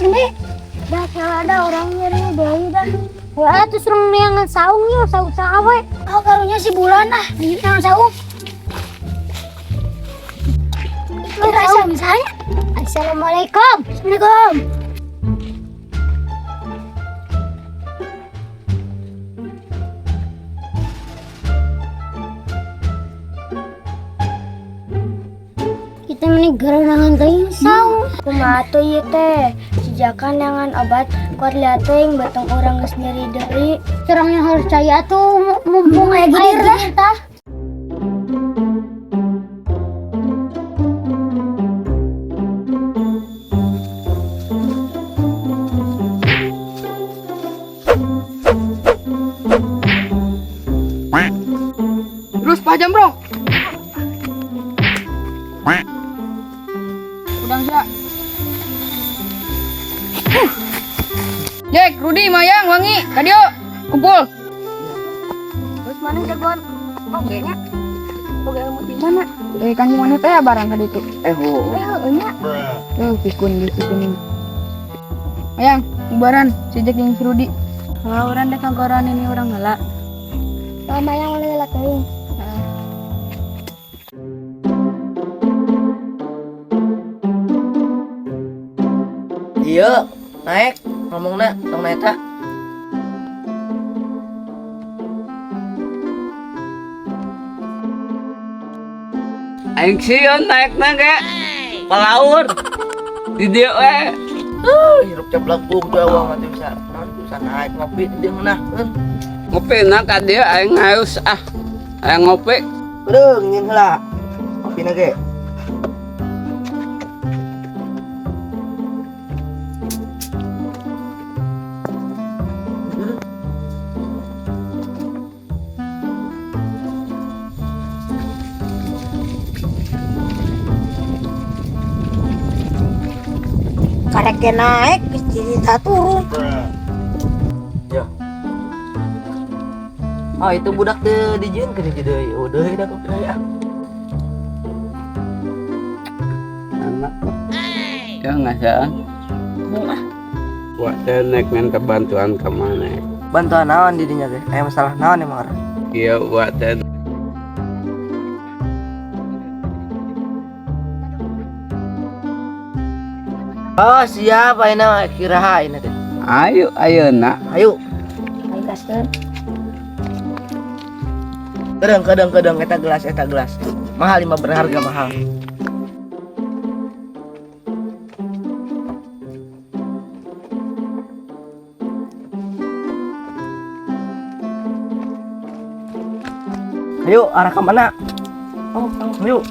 Ini dah ada orang nyeri deui dah. Wah, terus urang neangan saung yuk, saung saha we. Oh, karunya si bulan ah, di neangan saung. Itu rasa misalnya. Assalamualaikum. Assalamualaikum. Kita meni gerenangan teuing saung. Kumaha tuh ieu teh? Sijakan dengan obat kuat liat teuing batang urang geus nyeri deui. Curangnya harus cai atuh mumpung aya gilir dah. Tah. Terus Pak Jamrong. Udang sia. Jack, Rudi, Mayang, Wangi, Kadio, kumpul. Terus mana jagoan? Oke nya. Oke, ilmu di mana? Kan mana teh barang ka ditu. Oh. Heueuh nya. Tuh, pikun di pikun. Mayang, bubaran si Jack jeung si Rudi. Kalau urang dek ngagoran ini urang heula. Oh, Mayang ulah heula teuing. Iya, naik ngomongna tong naik ta. Aing sieun naik na ge. Palaur. Di dieu we. Hirup ceplekung tuh awang mati bisa. Naon bisa naik ngopi di dieu ngeunah. Ngopi na ka dieu aing haus ah. Aing ngopi. Beureung nyeun heula. Ngopina ge. Kareknya naik, cerita turun. Ya. Oh, itu budak teu dijieun ke dieu deui. Udah dah kopi ah. Anak. Ya ngasaan. Wah, teh naik minta bantuan ka mana? Bantuan naon di dinya teh? Aya masalah naon emang arah? Iya, wah teh. Oh, siap ayeuna mah kiraha ayeuna teh. Ayo ayeuna. Ayo. Ayo gaskeun. Kedeng kedeng kedeng eta gelas eta gelas. Mahal lima berharga mahal. Ayo arah ke mana? Oh, ayo.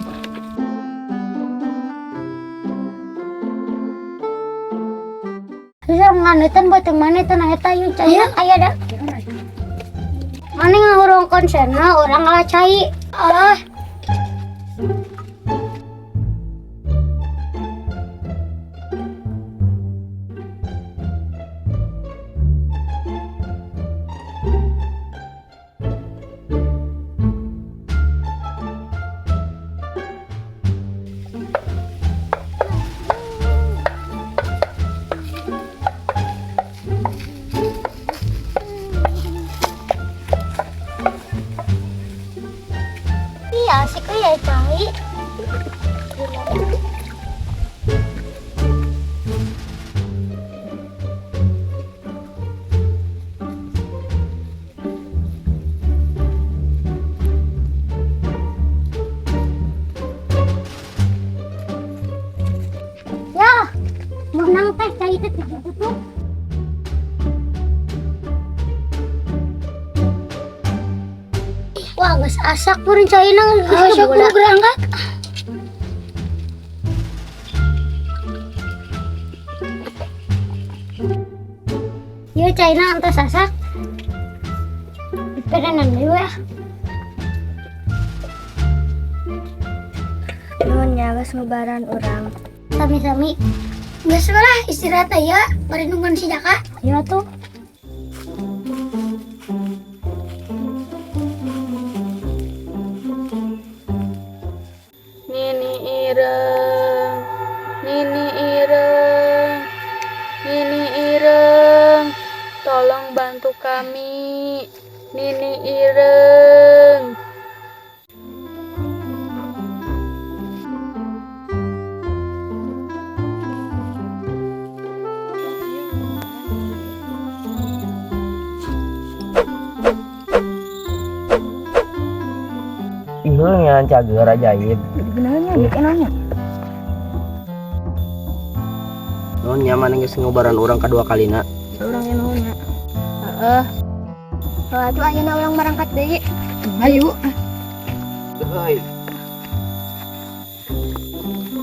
Susah nganetan buat yang mana itu nah eta yuk cai aya da. Mana ngahurung konserna orang ngalah cai. Ah. Iya, asik ya cai. Ya, menang teh cai teh gitu tuh. Wah, geus asak purun caina geus Asak bola. Berangkat. Yuk caina antos asak. Perenan deui ya. Nuhun nya geus ngubaran urang. Sami-sami. Geus lah istirahat aya bari nungguan si Jaka. Ya tuh. Nini ireng, nini ireng, Sami, Nini Ireng. Ieu ngan cager ajaib. Benernya, ya enaknya. Nuhun nyaman geus ngobaran urang kadua kalina. Urang enaknya. Heeh. Atuh ayeuna urang berangkat deui. Ayo. Heuy.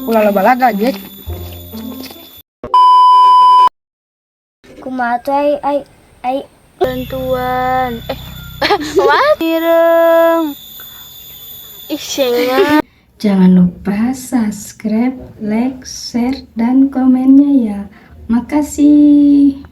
Ulah loba laga, Jack. Kumaha tuh ai ai ai Bantuan. What? Ireng. Ih, senga. Jangan lupa subscribe, like, share, dan komennya ya. Makasih.